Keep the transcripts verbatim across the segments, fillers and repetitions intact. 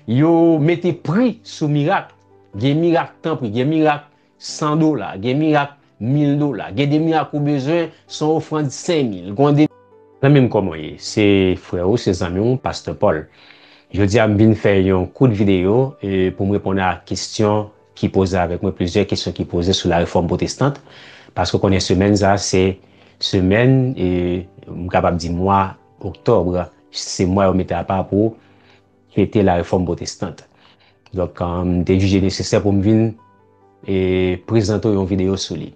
Yo mete pri sou mirak. Gen mirak tanpri, gen mirak san dola, gen mirak mil dola, gen de mirak ou bezwen, se yon ofrann senk mil, gen de... Zanmi m, kòman w ye? Se frè ou, se zanmi w, Pastè Paul. Jodi a, m vin fè yon kout videyo, e, pou m reponn a kesyon ki poze avèk mwen, plizyè kesyon ki poze sou la refòm pwotestant, paske w konnen semèn sa, se semèn, e, m kapab di mwa oktòb, se mwa yo mete apa pou fete la refòm pwotestant. Donk, um, m te jije nesesè pou m vin, e, prezante w yon videyo sou li.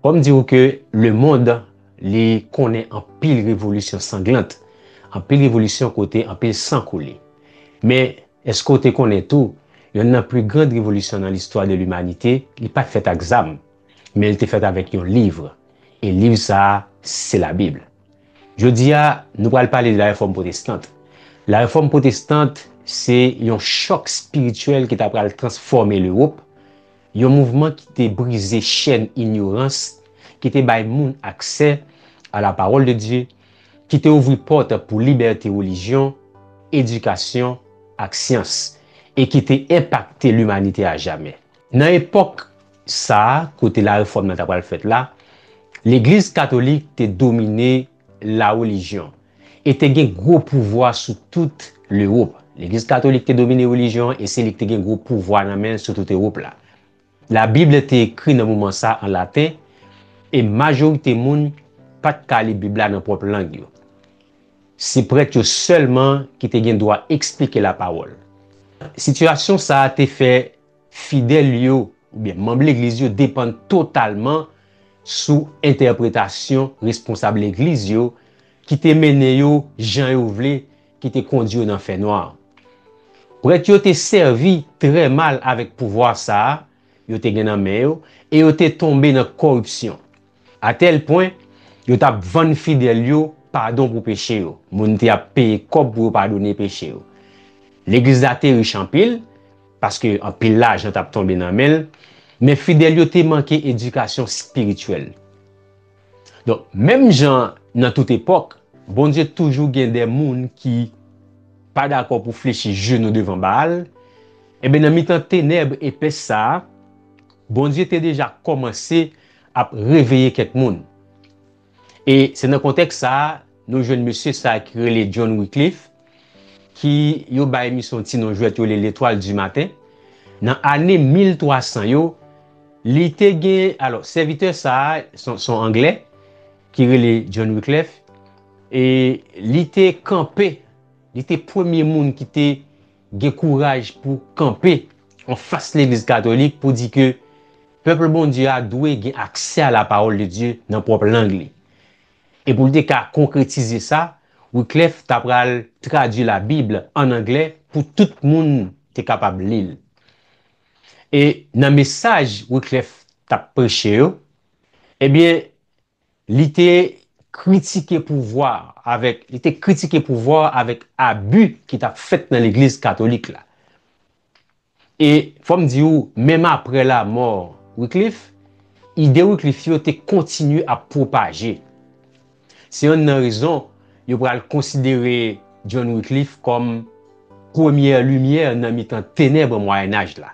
Fò m di w ke lemonn, li konnen anpil revolisyon sanglant, anpil revolisyon kote anpil san koule. Men, èske w te konnen tou, yonn nan pli grand revolisyon nan listwa de limanite, li pa t fèt ak zam, men li te fèt avèk yon liv. E liv sa a, se Labib. Jodi a, nou pral pale de la refòm pwotestant. La refòm pwotestant, se yon chòk espirityèl ki ta pral transfòme Lewòp, yon mouvman ki te brize chèn inyorans, ki te bay moun aksè a la pawòl de Dye, ki te ouvri pòt pou libète relijyon, edikasyon ak syans, e ki te enpakte limanite a jamè. Nan epòk sa a, kote la refòm nan ta pral fèt la, Legliz Katolik te domine la relijyon e te gen gwo pouvwa sou tout Lewòp. Legliz Katolik te domine relijyon an e se li ki te gen gwo pouvwa nan men l sou tout Ewòp la. Labib te ekri nan moman sa a an laten e majorite moun pa t ka li Bib la nan pwòp lang yo. Se prèt yo sèlman ki te gen dwa eksplike lapawòl. Sitiyasyon sa a te fè fidèl yo, oubyen manm legliz yo depann totalman sou entèpretasyon responsab legliz yo ki te mennen yo jan yo vle, ki te kondui yo nan fènwa. Prèt yo te sèvi trè mal avèk pouvwa sa a yo te gen nan men yo e yo te tonbe nan kòripsyon. Atèl pwen, yo t ap vann fidèl yo padon pou peche yo. Moun te ap peye kòb pou yo padone peche yo. Legliz la te rich anpil, paske anpil lajan t ap tonbe nan men l, men fidèl yo te manke edikasyon espirityèl. Donk, menm jan nan tout epòk, Bondye toujou gen de moun ki pa dakò pou flechi jenou devan Baal. Ebyen, nan mitan tenèb epès sa a, Bondye te deja kòmanse ap reveye kèk moun. E se nan kontèks sa a, nou jwenn mesye sa a ki rele John Wycliffe, ki yo bay misyon ti non jwèt yo le L'étoile du matin. Nan ane mil twa san yo, li te gen, alò, sèvitè sa a, se yon, se yon Anglè, ki rele John Wycliffe, e li te kanpe, li te premye moun ki te gen kouraj pou kanpe anfas Legliz Katolik pou di ke pèp Bondye a dwe gen aksè a la parole de Dieu nan pwòp lang li. E pou l te ka konkretize sa, Wycliffe ta pral tradui Labib an anglè pou tout moun te kapab li l. E nan mesaj Wycliffe t ap preche yo, ebyen, li te kritike pouvwa avèk, li te kritike pouvwa avèk abi ki t ap fèt nan Legliz Katolik la. E fò m di w, menm apre lamò Wycliffe, ide Wycliffe yo te kontinye ap pwopaje. Se yonn nan rezon yo pral konsidere John Wycliffe kòm premyè limyè nan mitan tenèb Mwayennaj la.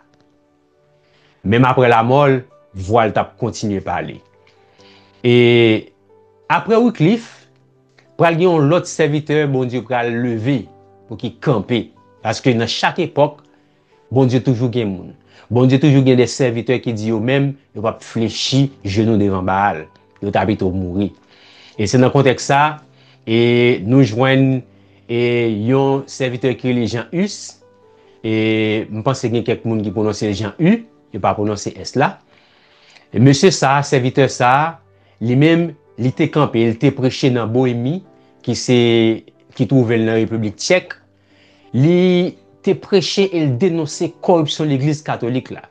Menm apre lamò l, vwa l t ap kontinye pale. E apre Wycliffe, pral gen yon lòt sèvitè Bondye pral leve pou ki kanpe. Paske nan chak epòk, Bondye toujou gen moun. Bondye toujou gen de sèvitè ki di yo menm, yo p ap flechi jenou devan Baal. Yo ta pito mouri. E se nan kontèks sa, e nou jwenn, e yon sèvitè ki rele Jean Hus. E m panse gen kèk moun ki pwononse Jean Hu, yo pa pwononse S la. E mesye sa a, sèvitè sa a, li menm, li te kanpe, li te preche nan Bohemie, ki se, ki twouve l nan Repiblik Tchèk. Li te preche e l denonse kòripsyon Legliz Katolik la.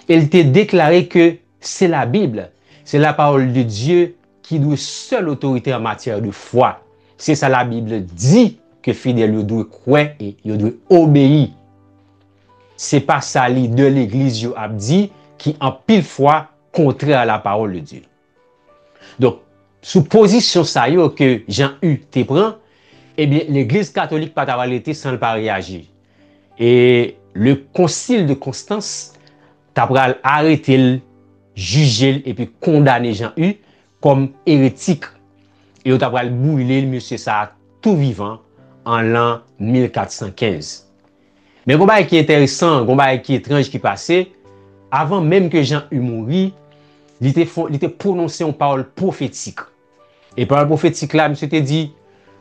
E l te deklare ke se Labib, se la parole de Dieu ki dwe sèl otorite an matyè de fwa. Se sa Labib di ke fidèl yo dwe kwè e yo dwe obeyi. Se pa sa lidè legliz yo ap di ki anpil fwa kontrè a la parole de Dieu. Donk, sou pozisyon sa yo ke Jean Hu te pran, ebyen, Legliz Katolik pa ta pral rete san l pa reyaji. e le Concile de Constance ta pral arete l, jije l epi kondane Jan Hu kòm eretik. E yo ta pral boule mesye sa a tou vivan an lan mil kat san kenz. Men gon bagay ki enteresan, gon bagay ki etranj ki pase, avan menm ke Jan Hu mouri, li te fon, li te pwononse yon pawòl pwofetik. E pawòl pwofetik la, misye te di,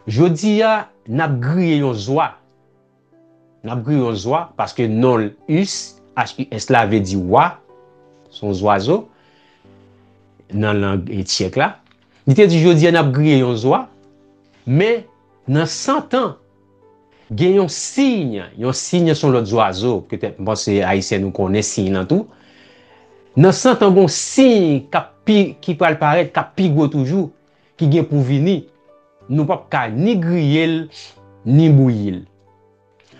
jodi a, n ap griye yon zwa. N ap griye yon zwa, paske non l Hus, H U S la vle di wa, se yon zwazo, nan lang, e, tchèk la. Li te di, jodi a, n ap griye yon zwa, men nan san tan, gen yon siy, yon siy se yon lòt zwazo, petèt, m panse Ayisyen nou konnen siy lan tou. Nan san tan, gen yon siy k ap pi, ki pral parèt, k ap pi gwo toujou, ki gen pou vini. Nou p ap ka ni griye l, ni bouyi l.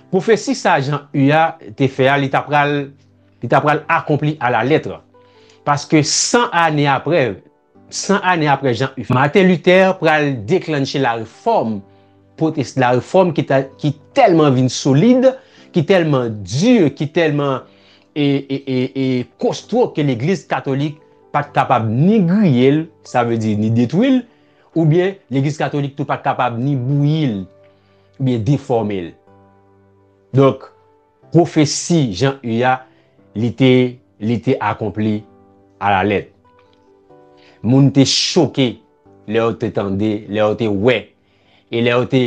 Pwofesi sa Jan Hu a te fè a, li ta pral, li ta pral akonpli alalèt. Paske san ane apre, san ane apre Jan Hu, Martin Luther pral deklanche larefòm, pwotes-, larefòm ki ta, ki tèlman vin solid, ki tèlman di, ki tèlman, e, e, e, e kostwo ke Legliz Katolik pa t kapab ni griye l, sa vle di ni detwi l, oubyen Legliz Katolik tou pa t kapab ni bouyi l, oubyen defòme l. Donk, pwofesi Jan Hu a, li te, li te akonpli alalèt. Moun te choke lè yo te tande, lè yo te wè, e lè yo te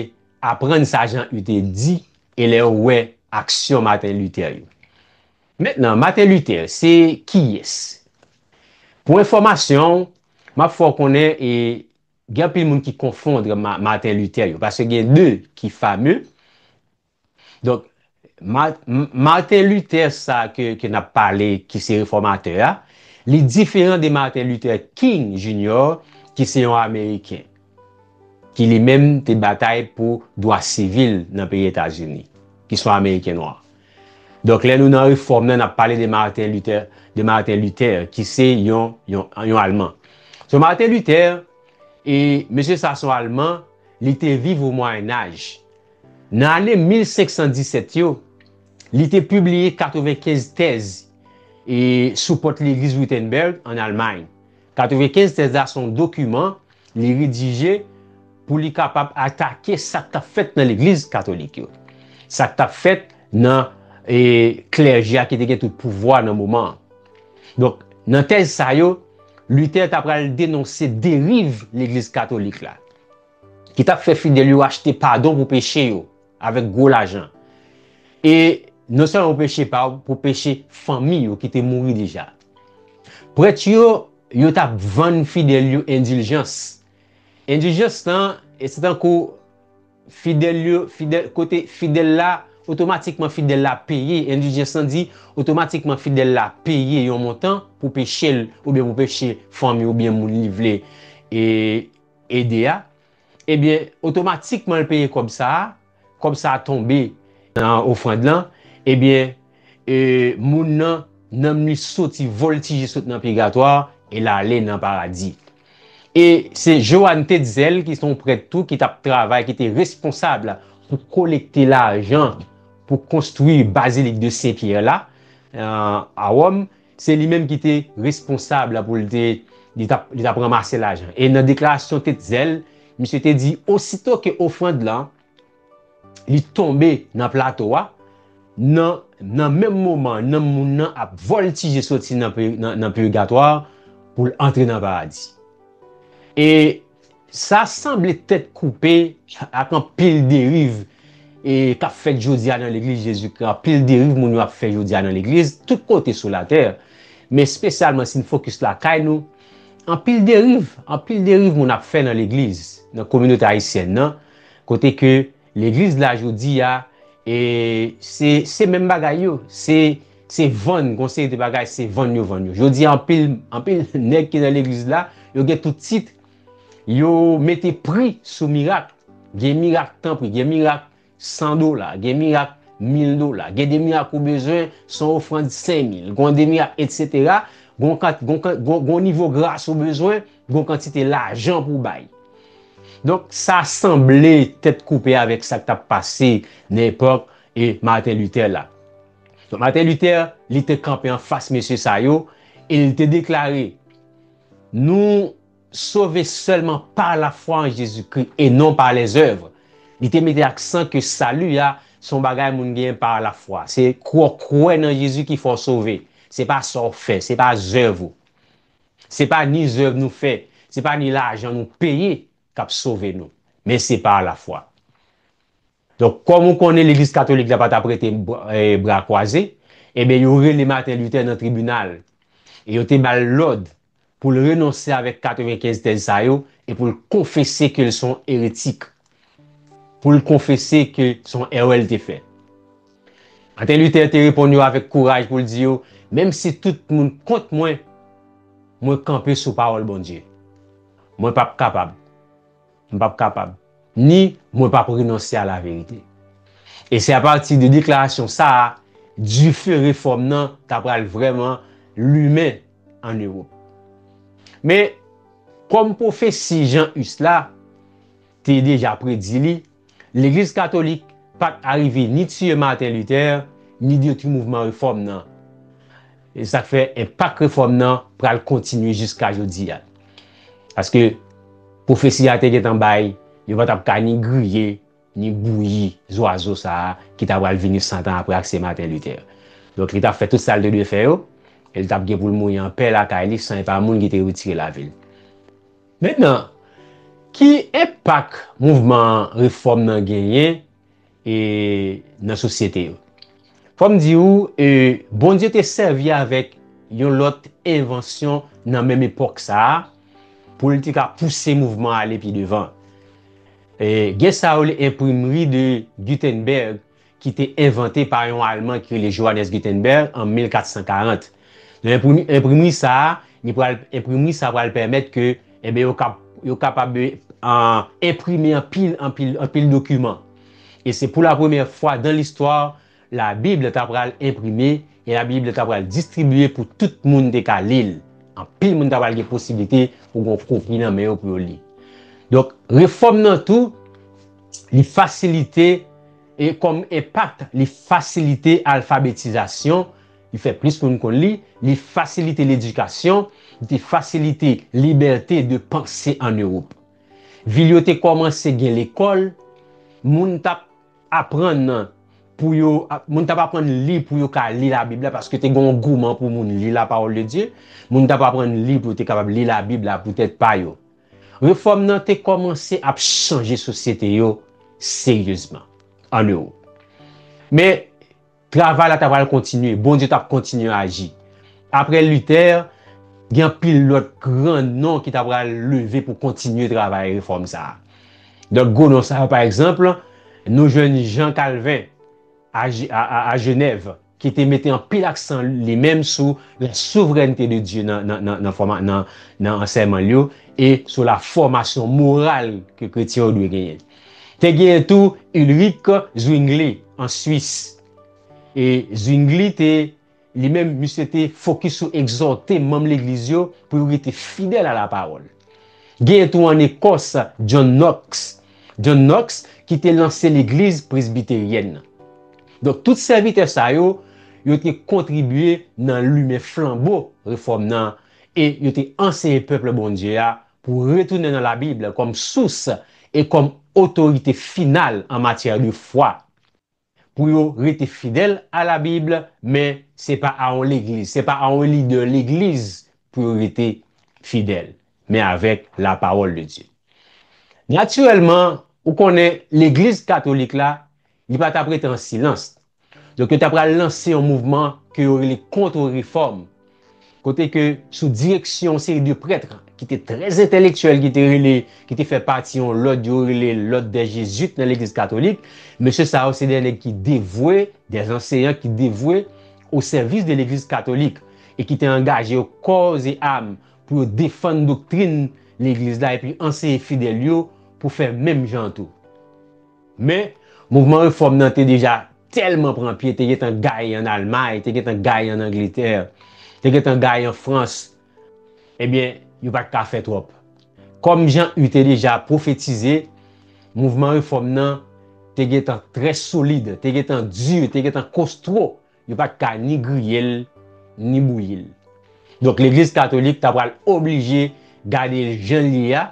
aprann sa Jan Hu te di, e lè yo wè aksyon Martin Luther yo. Mentnan, Martin Luther, se kiyès? Pou enfòmasyon w, m ap fè w konnen, e, gen anpil moun ki konfonn Ma-, Martin Luther yo, paske gen de ki fame. Donk, Ma-, M-, Martin Luther sa ke, ke n ap pale, ki se refòmatè a, li diferan de Martin Luther King Junior, ki se yon Ameriken, ki li menm te batay pou dwa sivil nan peyi Etazini, ki se yon Ameriken nwa. Donk, lè nou nan refòm nan, n ap pale de Martin Luther, de Martin Luther, ki se yon, yon, yon Alman. So, Martin Luther, e mesye sa se yon Alman, li te viv o Mwayen Aj. Nan ane mil senk san disèt yo, li te pibliye katrevenkenz tèz, e, sou pòt legliz Wittenberg, ann Almay. Katrevenkenz tèz la se yon dokiman li redije pou li kapab atake sa k t ap fèt nan legliz katolik yo. Sa k t ap fèt nan, e, klèje a ki te gen tout pouvwa nan moman an. Donk, nan tèz sa yo, Luther ta pral denonse deriv legliz katolik la, ki t ap fè fidèl yo achte padon pou peche yo avèk gwo lajan. E non sèlman pou peche pa yo, pou peche fanmi yo ki te mouri deja. Prèt yo, yo t ap vann fidèl yo endiljans. Endiljans lan, e se tankou fidèl yo, fidèl, kote fidèl la, otomatikman fidèl la peye. Endiljans lan di, otomatikman fidèl la peye yon montan pou peche l, oubyen pou peche fanmi oubyen moun li vle, e, ede a. Ebyen, otomatikman l peye kòb sa a, kòb sa a tonbe nan ofrann lan, ebyen, e, moun nan, nanm li soti, vòltije sot nan pigatwa, e l ale nan paradi. E se Johann Tetzel, ki se yon prèt tou, ki t ap travay, ki te responsab pou kolekte lajan pou konstwi Bazilik de Sen Pyè la, e, a Wòm, se li menm ki te responsab pou l te, li t ap, li t ap ranmase lajan. E nan deklarasyon Tetzel, misye te di, osito ke ofrann lan, li tonbe nan plato a, nan, nan menm moman, nanm moun nan ap vòltije soti nan pe-, nan, nan pigatwa pou l antre nan paradi. E sa sanble tèt koupe ak anpil deriv, e, k ap fèt jodi a nan legliz Jezikri. Anpil deriv moun yo ap fè jodi a nan legliz, tout kote sou latè. Men espesyalman si n fokis lakay nou, anpil deriv, anpil deriv moun ap fè nan legliz, nan kominote ayisyèn nan, kote ke legliz la jodi a, e se, se menm bagay yo, se, se vann, gon seri de bagay, se vann yo vann yo. Jodi a, anpil, anpil nèg ki nan legliz la, yo gen tout tit, yo mete pri sou mirak. Gen mirak tanpri, gen mirak san dola, gen mirak mil dola, gen de mirak ou bezwen, se yon ofrann senk mil, gen de mirak, etsetera. Gon kant-, gon kan-, gon, gon nivo gras ou bezwen, gon kantite lajan pou w bay. Donk, sa sanble tèt koupe avèk sa k t ap pase nan epòk e Martin Luther la. Donk, Martin Luther, li te kanpe anfas mesye sa yo, e li te deklare, nou sove sèlman pa lafwa an Jezikri e non pa lèzèv. Li te mete aksan ke sali a se yon bagay moun genyen pa lafwa. Se kwè, kwè nan Jezi ki fè w sove. Se pa sa w fè, se pa zèv ou. Se pa ni zèv nou fè, se pa ni lajan nou peye k ap sove nou, men se pa lafwa. Donk, kòm ou konnen legliz katolik la pa t ap rete bra, eh, bra kwaze, ebyen, yo rele Martin Luther nan tribinal. E yo te ba l lòd pou l renonse avèk katrevenkenz tèz sa yo e pou l konfese ke l se yon eretik. Pou l konfese ke se yon erè l te fè. Martin Luther te reponn yo avèk kouraj pou l di yo, menm si tout moun kont mwen, mwen kanpe sou pawòl Bondye. Mwen p ap kapab. M p ap kapab. Ni mwen p ap renonse a laverite. E se apati de deklarasyon sa a, dife refòm nan ta pral vrèman limen ann Ewòp. Men, kòm pwofesi Jan Hus la te deja predi li, legliz katolik pa t arive ni tiye Martin Luther, ni detwi mouvman refòm nan. E sa k fè enpak refòm nan pral kontinye jiska jodi a. Paske pwofesi a te gentan bay, yo pa t ap ka ni griye, ni bouyi zwazo sa a ki ta pral vini san tan apre ak se Martin Luther. Donk, li t ap fè tout sa l te dwe fè yo, e li t ap gen pou l mouri anpè lakay li san e pa moun ki te retire lavi l. Mentnan, ki enpak mouvman refòm nan genyen e nan sosyete yo? Fò m di w, e, Bondye te sèvi avèk yon lòt envansyon nan menm epòk sa a pou l te ka pouse mouvman ale pi devan. E, gen sa yo rele enprimri de Gutenberg ki te envante pa yon Alman ki rele Johannes Gutenberg an mil kat san karant. Nan enprimi, enprimri sa a, li pral, enprimri sa a pral pèmèt ke, enben, yo kap, yo kapab, ah, enprime anpil, anpil, anpil dokiman. E se pou la premyè fwa dan listwa, Labib ta pral enprime e Labib ta pral distribiye pou tout moun te ka li l. Anpil moun ta pral gen posiblite pou gen yon kopi nan men yo pou yo li. Donk, refòm nan tou, li fasilite, e kòm enpak, li fasilite alfabetizasyon, li fè plis moun konn li, li fasilite ledikasyon, li te fasilite libète de panse ann Ewòp. Vil yo te kòmanse gen lekòl, moun t ap aprann pou yo, moun t ap aprann li pou yo ka li Labib la, paske te gen yon gouman pou moun li lapawòl de Dye, moun t ap aprann li pou yo te kapab li Labib la pou tèt pa yo. Refòm nan te kòmanse ap chanje sosyete yo seryezman ann Ewòp. Men, travay la ta pral kontinye, Bondye t ap kontinye aji. Apre Luther, gen anpil lòt gran non ki ta pral leve pou kontinye travay refòm sa a. Donk, gwo non sa yo, pa egzanp, nou jwenn Jean Calvin a, a, a, a Jenèv, ki te mete anpil aksan li menm sou la souveraineté de Dieu nan, nan, nan, nan, fòma, nan, nan ansèyman l yo e sou la fòmasyon moral ke kretyen yo dwe genyen. Te genyen tou Ulrich Zwingli an Swis. E Zwingli te, li menm, misye te fokis sou egzòte manm legliz yo pou yo rete fidèl a lapawòl. Genyen tou ann Ekòs, John Knox. John Knox ki te lanse legliz presbiteryèn nan. Donk, tout sèvitè sa yo, yo te kontribye nan limen flanbo refòm nan e yo te anseye pèp Bondye a pou retounen nan Labib kòm sous e kòm otorite final an matyè de fwa. Pou yo rete fidèl a Labib, men se pa a yon legliz, se pa a yon lidè legliz pou yo rete fidèl, men avèk lapawòl de Dye. Natirèlman, ou konnen legliz katolik la, li pa t ap rete an silans. Donk, yo ta pral lanse yon mouvman ke yo rele contre-réforme, kote ke sou direksyon yon seri de prèt ki te trè entèlektyèl, ki te rele, ki te fè pati yon lòd yo rele l'ordre des Jésuites nan legliz katolik. Mesye sa yo se de nèg ki devwe, de anseyan ki devwe o sèvis de legliz katolik e ki te angaje yo corps et âme pou yo defann doktrin legliz la epi anseye fidèl yo pou fè menm jan tou. Men, mouvman refòm nan te deja tèlman pran pye, te gentan gaye ann Almay, te gentan gaye ann Angletè, te gentan gaye an Frans. Ebyen, yo pa t ka fè twòp. Kòm Jan Hu te deja pwofetize, mouvman refòm nan te gentan trè solid, te gentan di, te gentan kostwo. Yo pa t ka ni griye l, ni bouyi l. Donk, legliz katolik ta pral oblije gade l jan l ye a,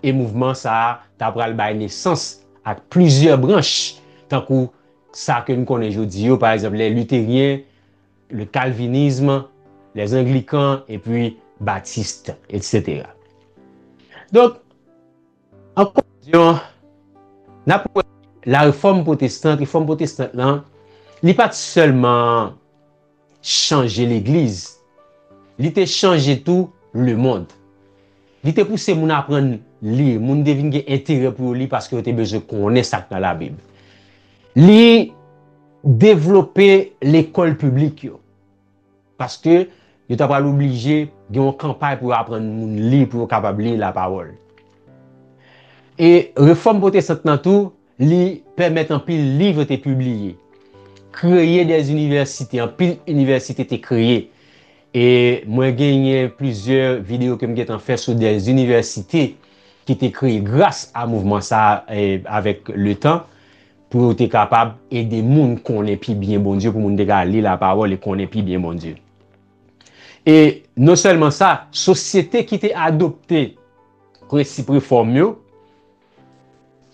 e mouvman sa a ta pral bay nesans ak plizyè branch, tankou sa ke n konnen jodi yo, pa egzanp, lè Literyen, le Calvinisme, les Anglicans, epi Batis, etsetera. Donk, an konklizyon, n ap wè larefòm pwotestan, refòm pwotestan lan, li pa t sèlman chanje legliz, li te chanje tou lemonn. Li te pouse moun aprann li, moun te vin gen enterè pou yo li paske yo te bezwen konnen sa k nan Labib. Li devlope lekòl piblik yo, paske yo ta pral oblije gen yon kanpay pou yo aprann moun li, pou yo kapab li lapawòl. E refòm pwotestant lan tou, li pèmèt anpil liv te pibliye, kreye dè inivèsite, anpil inivèsite te kreye. E mwen genyen plizyè videyo ke m gentan fè sou dè inivèsite ki te kreye gras a mouvman sa a, e, avèk letan, pou yo te kapab ede moun konnen pi byen Bondye, pou moun te ka li lapawòl e konnen pi byen Bondye. E non sèlman sa, sosyete ki te adopte prensip refòm yo,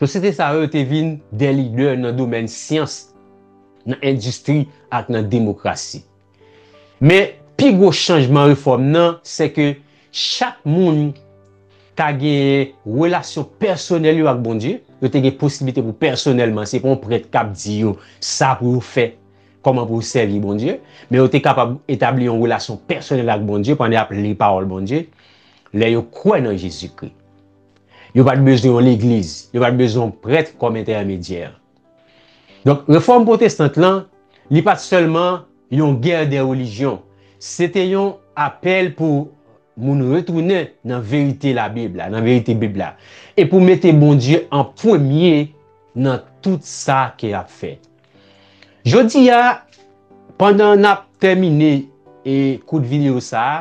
sosyete sa yo te vin dè lidè nan domèn syans, nan endistri ak nan demokrasi. Men, pi gwo chanjman refòm nan, se ke chak moun ta genyen relasyon pèsonèl yo ak Bondye. Yo te gen posiblite pou pèsonèlman, se pa yon prèt k ap di yo sa pou yo fè, kòman pou yo sèvi Bondye, men yo te kapab etabli yon relasyon pèsonèl ak Bondye pandan y ap li pawòl Bondye, lè yo kwè nan Jezikri. Yo pa t bezwen yon legliz, yo pa t bezwen yon prèt kòm entèmedyè. Donk, refòm pwotestant lan, li pa t sèlman yon gè dè relijyon. Se te yon apèl pou moun retounen nan verite Labib la, nan verite Bib la, e pou mete Bondye an premye nan tout sa ke y ap fè. Jodi a, pandan n ap tèmine, e, kout videyo sa a,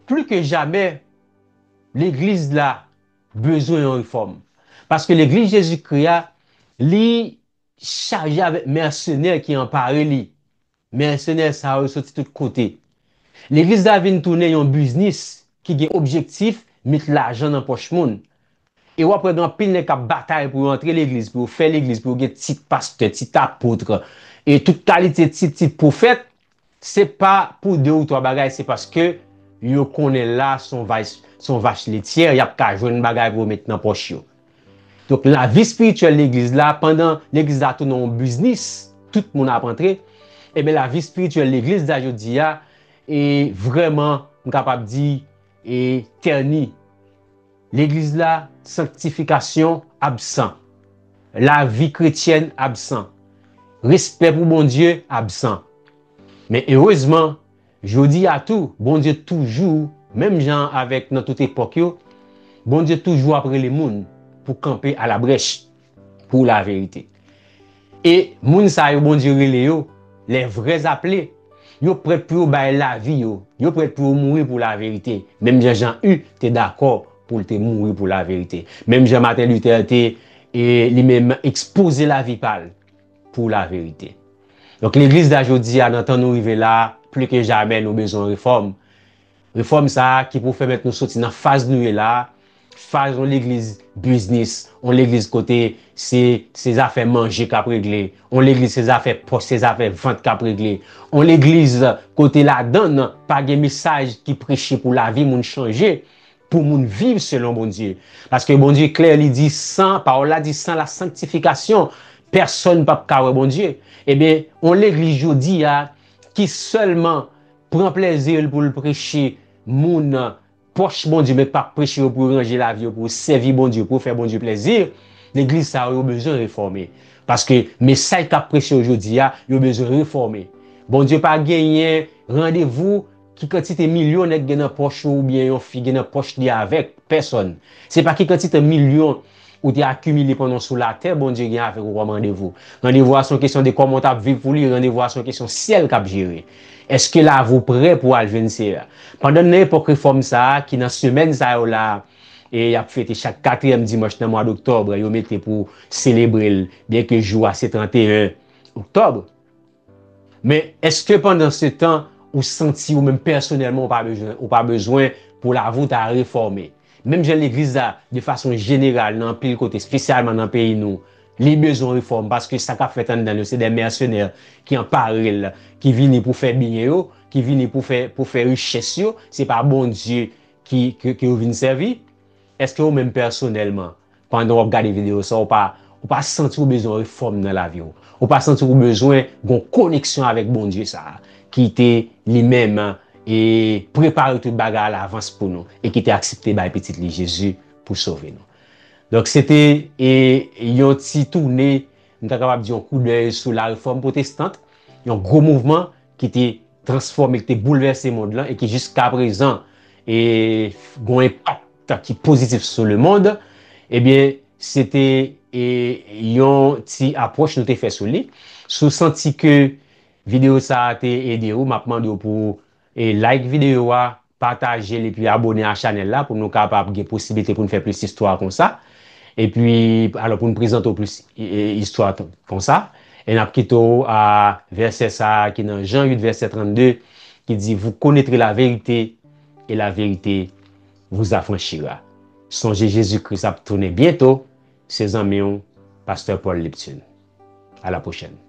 pli ke jamè, legliz la bezwen yon refòm. Paske legliz Jezikri a, li chaje avèk mèsenè ki anpare li. Mèsenè sa yo soti tout kote. Legliz la vin tounen yon biznis ki gen objektif met lajan nan pòch moun. E w ap wè gen anpil nèg k ap batay pou yo antre legliz, pou yo fè legliz, pou yo gen tit pastè, tit apot, e tout kalite tit, tit pwofèt. Se pa pou de ou twa bagay, se paske yo konnen la se yon vach, se yon vach letyè, y ap ka jwenn bagay pou yo met nan pòch yo. Donk, lavi espirityèl legliz la, pandan legliz la tounen yon biznis, tout moun ap antre, ebyen, lavi espirityèl legliz la jodi a, e vrèman, m kapab di, e tèni. Legliz la, sanktifikasyon absan. Lavi kretyèn absan. Respè pou Bondye absan. Men erezman, jodi a tou, Bondye toujou, menm jan avèk nan tout epòk yo, Bondye toujou ap rele moun pou kanpe alabrèch pou laverite. E moun sa yo Bondye rele yo, les vrais appelés, yo prèt pou yo bay lavi yo, yo prèt pou yo mouri pou laverite, menm jan Jan U te dakò pou l te mouri pou laverite, menm jan Martin Luther te, e, li menm ekspoze lavi pa l pou laverite. Donk, legliz la jodi a, nan tan nou rive la, pli ke jamè, nou bezwen refòm. Refòm sa a ki pou pèmèt nou soti nan faz nou ye la a, faz yon legliz biznis, yon legliz kote se, se zafè manje k ap regle, yon legliz se zafè pòch, se zafè vant k ap regle, yon legliz kote ladan l pa gen mesaj ki preche pou lavi moun chanje, pou moun viv selon Bondye. Paske Bondye klè, li di, san, pawòl la di, san la sanktifikasyon, pèsonn p ap ka wè Bondye. Ebyen, yon legliz jodi a ki sèlman pran plèzi l pou l preche moun pòch Bondye, men k pa preche yo pou yo ranje lavi yo, pou yo sèvi Bondye, pou yo fè Bondye plèzi, legliz sa yo, yo bezwen refòme. Paske mesaj k ap preche yo jodi a, yo bezwen refòme. Bondye pa genyen randevou ki kantite milyon nèg gen nan pòch yo oubyen yon fi gen nan pòch li avèk pèsonn. Se pa ki kantite milyon ou te akimile pandan w sou latè, Bondye gen avèk ou kòm randevou. Randevou a se yon kesyon de kòman w t ap viv pou li, randevou a se yon kesyon syèl k ap jere. Èske lavi w prè pou w al jwenn Seyè a? Pandan n nan epòk refòm sa a, ki nan semèn sa yo la a, e y ap fete chak katriyèm dimanch nan mwa doktòb, yo mete pou selebre l, byenke jou a se tranteyen oktòb. Men, èske pandan se tan, ou santi ou menm pèsonèlman, ou pa bezwen, ou pa bezwen pou lavi w ta refòme? Menm jan legliz la, de fason jeneral, nan anpil kote, espesyalman nan peyi nou, li bezwen refòm, paske sa k ap fèt anndan l yo, se de mèsenè ki anpare l, ki vini pou fè byen yo, ki vini pou fè, pou fè richès yo, se pa Bondye ki, ke, ke yo vin sèvi. Èske ou menm pèsonèlman, pandan w ap gade videyo sa, ou pa, ou pa santi ou bezwen refòm nan lavi w? Ou pa santi ou bezwen gon koneksyon avèk Bondye sa a, ki te li menm e prepare tout bagay alavans pou nou, e ki te aksepte bay pitit li Jezi pou sove nou? Donk, se te e, yon ti toune, m ta kapab di yon koudèy sou la refòm pwotestant, yon gwo mouvman ki te transfòme, ki te boulvèse mond lan, e ki jiska prezan e gon enpak ki pozitif sou lemonn, ebyen, se te e, yon ti apwòch nou te fè sou li. Si w santi ke videyo sa a te ede w, m ap mande w pou e, like videyo a, pataje l epi abone a chanèl la pou nou kapab gen posiblite pou n fè plis istwa konsa. Epi, alò, pou n prezante w plis e, e, istwa t-, konsa. E n ap kite w a vèsè sa a ki nan Jan uit, vèsè trannde, ki di, Vous connaîtrez la vérité, et la vérité vous affranchira. Sonje Jezikri ap tounen byento, se zanmi w, Pastè Paul Liptune. À la prochaine.